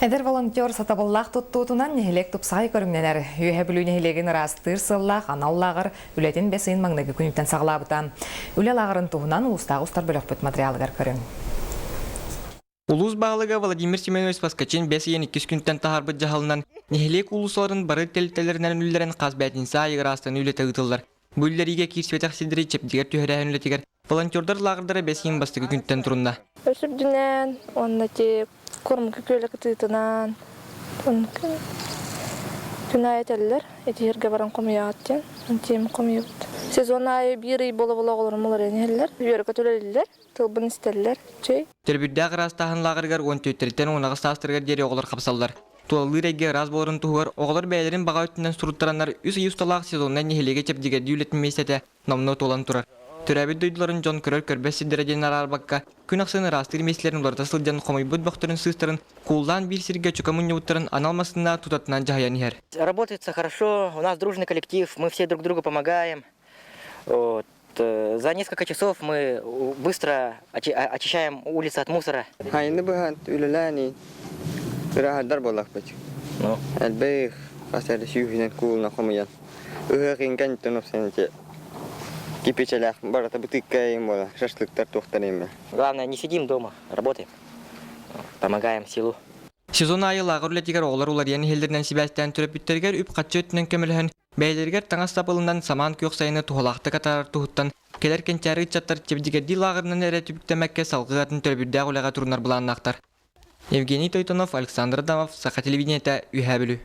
Эдэр волонтер сатабыллаах туттуутунан нэһилиэк тупсаҕай көрүҥнэнэр. Үөһэ Бүлүү нэһилиэгин ыраастыыр сыаллаах анал лааҕыр үлэтин бэс ыйын маҥнайгы күнүттэн саҕалаабыта. Үлэ лааҕырын туһунан улуустааҕы устар бөлөхпүт материалыгар көрүҥ. Улуус баһылыга Владимир Семенович Поскачин бэс ыйын иккис күнтэн таһаарбыт дьаһалынан нэһилиэк уулуссаларын бары тэрилтэлэринэн үллэрэн хас бээтинсэ аайы ыраастаныы үлэтэ ыытыллар. Бу үллэриигэ киирсибэтэх сирдэри чэбдигэр түһэрээһин үлэтигэр волонтердар лааҕырдара бэс ыйын бастакы күнтэн турунна. Өс үрдүнэн уонна ти курумку күөлэ кытыытынан күн аайы этэллэр итиһиргэ баран хомуйаҕыт диэн тиэм хомуйабыт. Сезон аайы биир ый буола-буола оҕолорум уларыйан иһэллэр, үөрэ көтөлөллөр, тылбын истэллэр, чэй. Төлөбүрдээх ыраастааһын лааҕырыгар 14-тэн 18 саастарыгар диэри оҕолор хапсаллар. Тулалыыр эйгэ ыраас буоларын туһугар оҕолор бэйэлэрин баҕа өттүнэн суруттараннар үс ый усталаах сезоннай нэһилиэги чэбдигирдии үлэтин миэстэтэ номнуо туолан турар. Төрөөбүт дойдуларын дьон көрөр-көрбөт сирдэрэ диэн араарбакка, күн ахсын ыраастыыр миэстэлэрин уларыта сылдьан хомуйбут бөхтөрүн-сыыстарын кууллаан биир сиргэ чөкө мунньубуттарын анал массыына тутатынан дьаһайан иһэр. Работается хорошо, у нас дружный коллектив, мы все друг другу помогаем. Вот. За несколько часов мы быстро очищаем улицы от мусора. Хайыны быһан үлэлээни ыраһардар буоллахпыт. Элбэх хас эрэ сүүһүнэн куулуна хомуйан ыһыах иҥкэн ити кипичэлээх барыта бытыыкка буола шашлыктар туохтар имэ. Главное, не сидим дома, работаем. Помогаем селу. Сезон аайы лааҕыр үлэтигэр оҕолор уларыйан иһэллэринэн сибээстээн төрөппүттэригэр үп-харчы өттүнэн көмөлөһөн, бэйэлэригэр таҥас сап ылынан самаан күөх сайыны туһалаахтык атаарар туһуттан кэлэр кэнчээри ыччаттар чэбдигирдии лааҕырынан эрэ түбүктэммэккэ салгыы атын төлөбүрдээх үлэҕэ турунар былааннаахтар. Евгений Тойтонов, Александр Адамов, Саха телевидениетэ, Үөһээ Бүлүү.